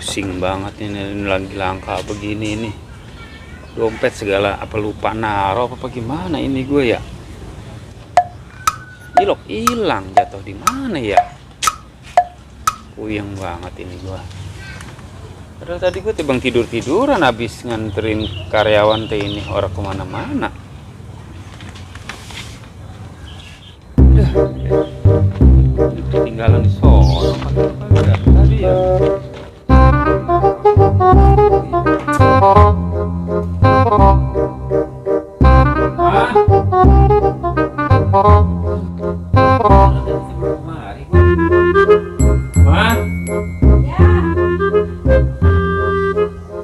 Pusing banget ini lagi langka begini nih. Dompet segala apa lupa naruh apa gimana ini gue ya. Ilok hilang jatuh di mana ya? Puyeng banget ini gue. Padahal tadi gue timbang tidur-tiduran habis nganterin karyawan teh ini orang kemana-mana. Udah, ketinggalan di sono tadi ya.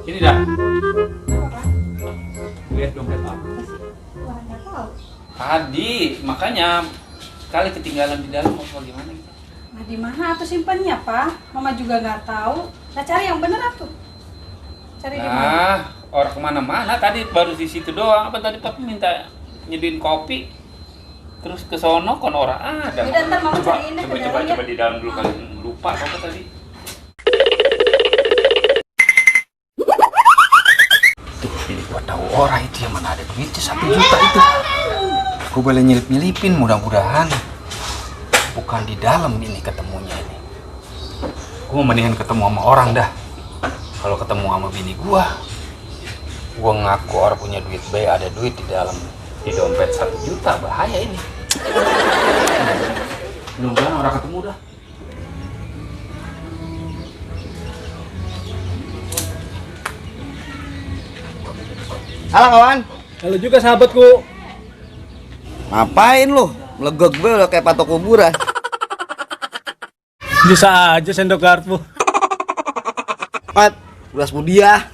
Sini dah. Lihat dompet apa? Tadi, makanya kali ketinggalan di dalam apa gimana gitu. Nah, di mana atuh simpannya, Pak? Mama juga nggak tahu. Nah, cari yang bener atuh. Cari di mana? Orang kemana-mana tadi baru di situ doang. Apa tadi Papa minta nyediin kopi? Terus ke sono kon orang ada. Udah, ntar Mama cariin deh ke dalam ya. Coba di dalam dulu kali lupa apa tadi. Tuh, ini gua tahu orang itu yang mana ada duitnya 1 juta itu. Gua boleh nyelip-nyelipin mudah-mudahan. Bukan di dalam ini ketemunya ini. Gua mendingan ketemu sama orang dah. Kalau ketemu sama bini gua ngaku orang punya duit baik, ada duit di dalam di dompet 1 juta, bahaya ini. Mudah-mudahan orang ketemu dah. Halo kawan. Halo juga sahabatku. Ngapain lu? Melegok gue udah kayak patok kuburan. Bisa aja sendok garpu. Pat, belas budia.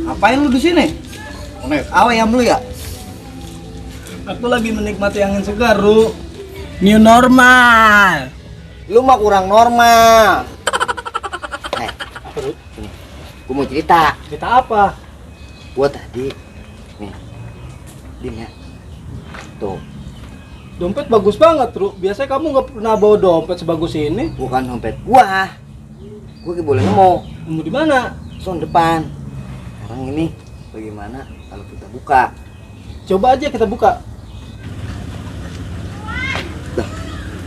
Ngapain lu di sini? Ayam lu ya? Aku lagi menikmati angin segar, Ru. New normal. Lu mah kurang normal. Apa, Ru? Nih, gue mau cerita. Cerita apa? Gua tadi, nih, Din ya. Tuh, Dompet bagus banget, Ru. Biasanya kamu nggak pernah bawa dompet sebagus ini. bukan dompet gua. Gua boleh nemu. Kamu di mana? Son depan. Sekarang ini, bagaimana kalau kita buka? Coba aja kita buka. Dah,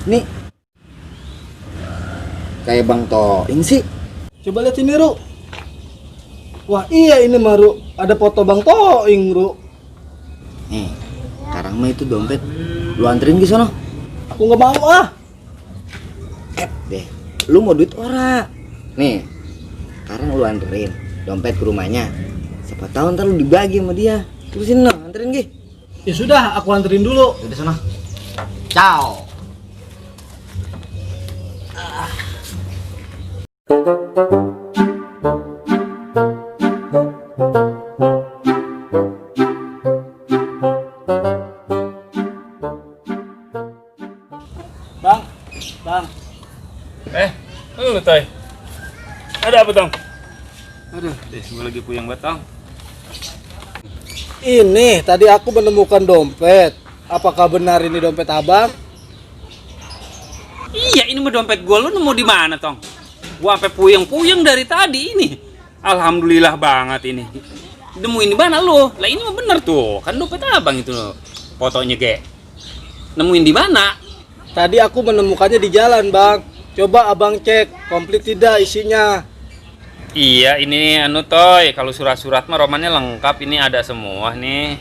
nih. Kayak Bang Toing sih. Coba lihat sini, Ru. Wah, iya ini mah, Ru. Ada foto Bang Toing, Ru. Nih, sekarang mah itu dompet. Lu anterin ke sono. Aku nggak mau ah. Deh, lu mau duit ora? Nih, sekarang lu anterin dompet ke rumahnya. Siapa tahu ntar lu dibagi sama dia. Terusin no, anterin Gi. Ya sudah, aku anterin dulu. Udah sono. Ciao. Bang. Lu Toy. Ada apa, Tong? Aduh, gue lagi puyeng banget, Tong. Ini tadi aku menemukan dompet. Apakah benar ini dompet abang? Iya, ini mah dompet gue. Lu nemu di mana, Tong? Gua sampai puyeng-puyeng dari tadi ini. Alhamdulillah banget ini. Nemuin di mana lu? Lah ini mah bener tuh. Kan dompet abang itu fotonya, Ge. Nemuin di mana? Tadi aku menemukannya di jalan, Bang. Coba abang cek komplit tidak isinya. Iya, ini anu Toy, kalau surat-surat mah romannya lengkap, ini ada semua nih.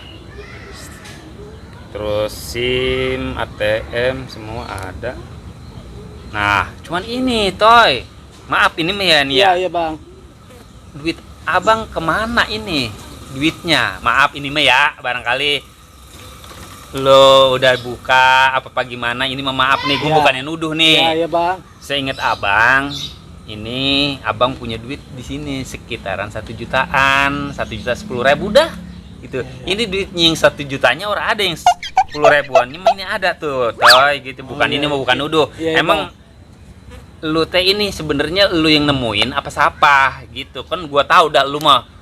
Terus SIM, ATM semua ada. Nah, cuman ini Toy. Maaf ini mah ya nih ya. Iya, Bang. Duit abang kemana ini? Duitnya. Maaf ini mah ya, barangkali lo udah buka apa gimana, ini mah maaf nih, gue Ya. bukannya nuduh nih. Iya, Bang. Seingat abang, ini abang punya duit di sini sekitaran 1 jutaan, 1.010.000 dah, gitu. Ini duitnya yang 1 jutanya orang ada yang 10.000-an, ini ada tuh, Toy, gitu. Bukan ini mah bukan nuduh. Iya, Emang lu teh ini sebenarnya lu yang nemuin apa siapa, gitu kan? Gua tahu dah lu mah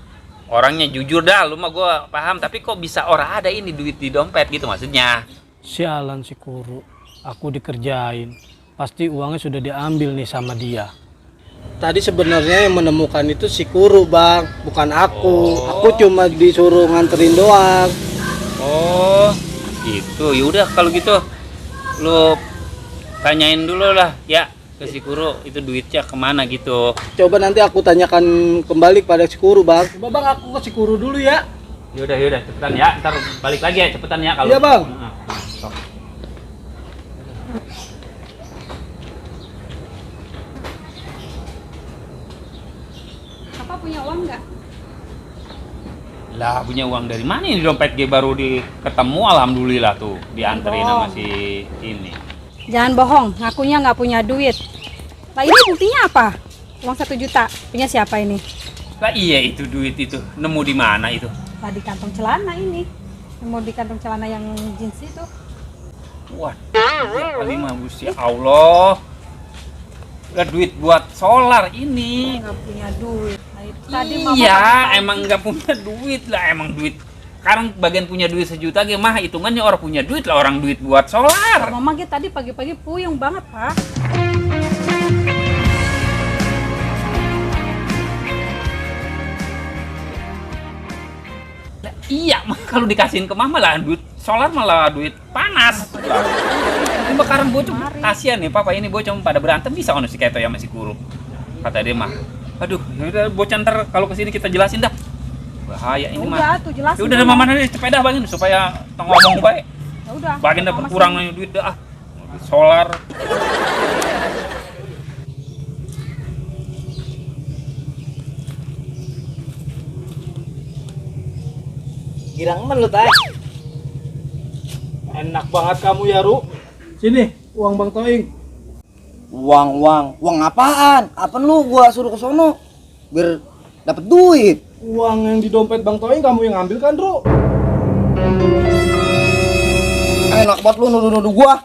orangnya jujur dah, lu mah gua paham. Tapi kok bisa orang ada ini duit di dompet gitu maksudnya? Sialan si Kuru. Aku dikerjain. pasti uangnya sudah diambil nih sama dia. Tadi sebenarnya yang menemukan itu si Kuru, Bang, bukan aku. Aku cuma disuruh nganterin doang. Oh, gitu. Yaudah kalau gitu lu tanyain dulu lah ya ke si Kuro itu duitnya kemana gitu. Coba nanti aku tanyakan kembali kepada si Kuru, Bang. Coba Bang, aku ke si Kuru dulu ya. Yaudah cepetan ya, ntar balik lagi ya cepetan ya kalau. Iya, Bang. Sok. Papa punya uang nggak? Lah punya uang dari mana ini, dompet gue baru ketemu, alhamdulillah tuh dianterin sama si ini. Jangan bohong, ngakunya nggak punya duit. Lah ini buktinya apa? Uang 1 juta, punya siapa ini? Lah iya itu duit itu, nemu di mana itu? Lah di kantong celana ini. Mau di kantong celana yang jeans itu. Waduh, ya kali mah Gusti Allah. Lah duit buat solar ini. Nggak punya duit. Nah, itu Iya, emang nggak punya duit lah, emang duit. Sekarang bagian punya duit 1 juta ge mah hitungannya orang punya duit lah, orang duit buat solar. Mama gitu tadi pagi-pagi puyeng banget, Pak. Lah, iya, mah kalau dikasihin ke mama lah duit solar malah duit panas. Ini bakaran bocah kasihan nih papa ini bocah pada berantem bisa ono si Keto ya masih Kuru. Kata dia mah. Aduh, udah bocah ntar kalau kesini kita jelasin dah. Bahaya ini mah. Udah tuh jelasin. Ya udah mama nanti sepeda bangin supaya ngomong baik. Ya udah. Bagian dapat Mama kurang sini. duit dah. Duit solar. Girang men lu, Tay. Enak banget kamu ya, Ru. Sini, uang Bang Toing. Uang apaan? Apa lu gua suruh ke sono biar dapat duit? Uang yang di dompet Bang Toing kamu yang ambil kan, Ru? Enak banget lu nuduh-nuduh gua.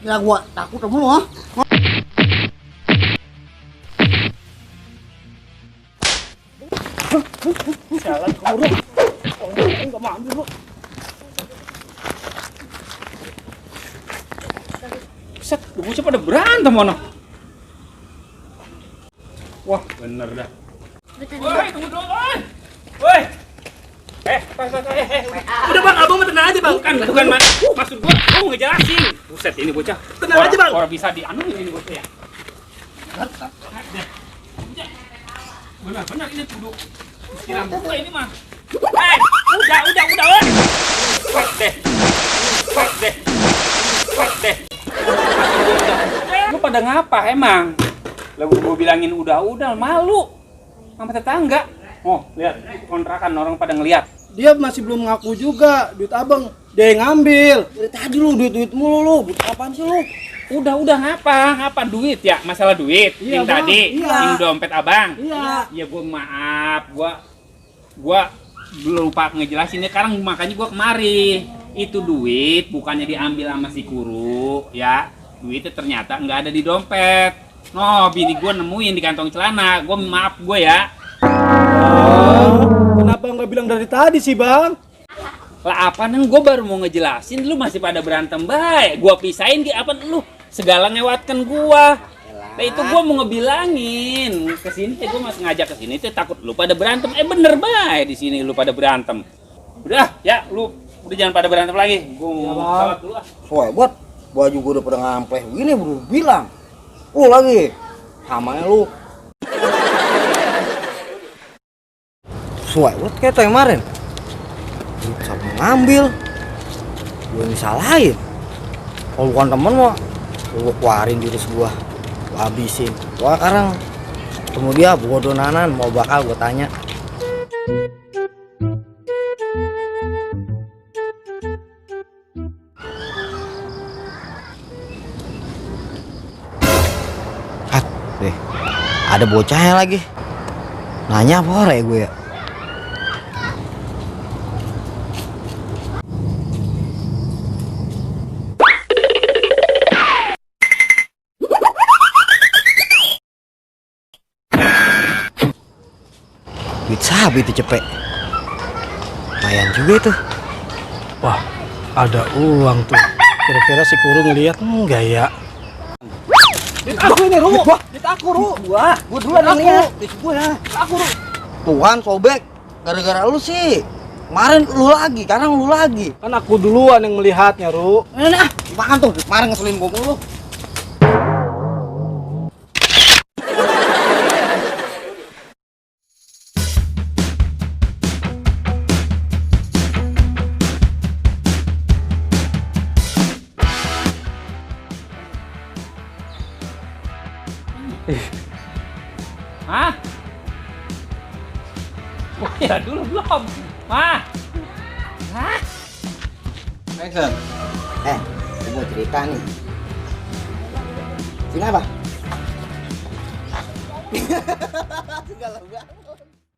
Gila gua takut sama lu, ha? Jalan kamu, Ru. Oh, enggak mau ambil, Ru. Set, bocah pada berantem mana? Wah, bener dah. Woi, tunggu dulu, woi. Woi. Udah Bang, abang mah tenang aja Bang. Bukan maksud gua mau ngejelasin. Buset ini bocah. Tenang aja, Bang. Orang bisa dianu ini bocah ya. Benar ini kudu siram buka ini mah. Udah, woi. Wait deh. Lu pada ngapa emang? Lah gua bilangin udah malu sama tetangga. Oh, lihat kontrakan orang pada ngeliat. Dia masih belum ngaku juga, duit abang dia yang ngambil. Dari tadi lu duit mulu lu. Duit apaan sih lu? Udah ngapa duit ya? Masalah duit Iya, yang Bang. tadi, Iya. yang dompet abang. Iya. Ya gua maaf, gua lupa ngejelasin ya, sekarang makanya gua kemari. Itu duit bukannya diambil sama si Kuru, ya. Duitnya ternyata nggak ada di dompet. No, bini gua nemuin di kantong celana. Gua maaf gua ya. Kenapa nggak bilang dari tadi sih Bang? Lah apa neng gua baru mau ngejelasin, lu masih pada berantem baik. Gua pisahin ge apa lu segala ngewatkan gua. Nah itu gua mau ngebilangin kesini teh gua masih ngajak kesini teh takut lu pada berantem. Bener baik di sini lu pada berantem. Udah ya lu udah jangan pada berantem lagi. Gua mau salat dulu ah. Soalnya buat baju gua udah pada ngampleh begini baru bilang. Lu lagi samanya lu. Soalnya buat kayak yang kemarin. Siapa ngambil? Gua yang disalahin. Kalau bukan temen mah gua keluarin jurus gua habisin. Wah sekarang ketemu dia bodoh nanan mau bakal gua tanya. Deh, ada bocahnya lagi. Nanya apa orang ya gue ya? Duit sabi itu cepet. Lumayan juga itu. Wah, ada uang tuh. Kira-kira si Kuru ngeliat enggak ya? Duit aku ini, Ru. Duit aku, Ru. Gua duluan yang lihat. Duit gua ya. Aku Ru. Tuhan sobek. Gara-gara lu sih. Kemarin lu lagi, sekarang lu lagi. Kan aku duluan yang melihatnya, Ru. Nah, makan tuh. Kemarin ngeselin gua mulu. Hah? Oh ya dulu belum. Hah? Hah? Mason, Gua mau cerita nih. Sini apa? Segala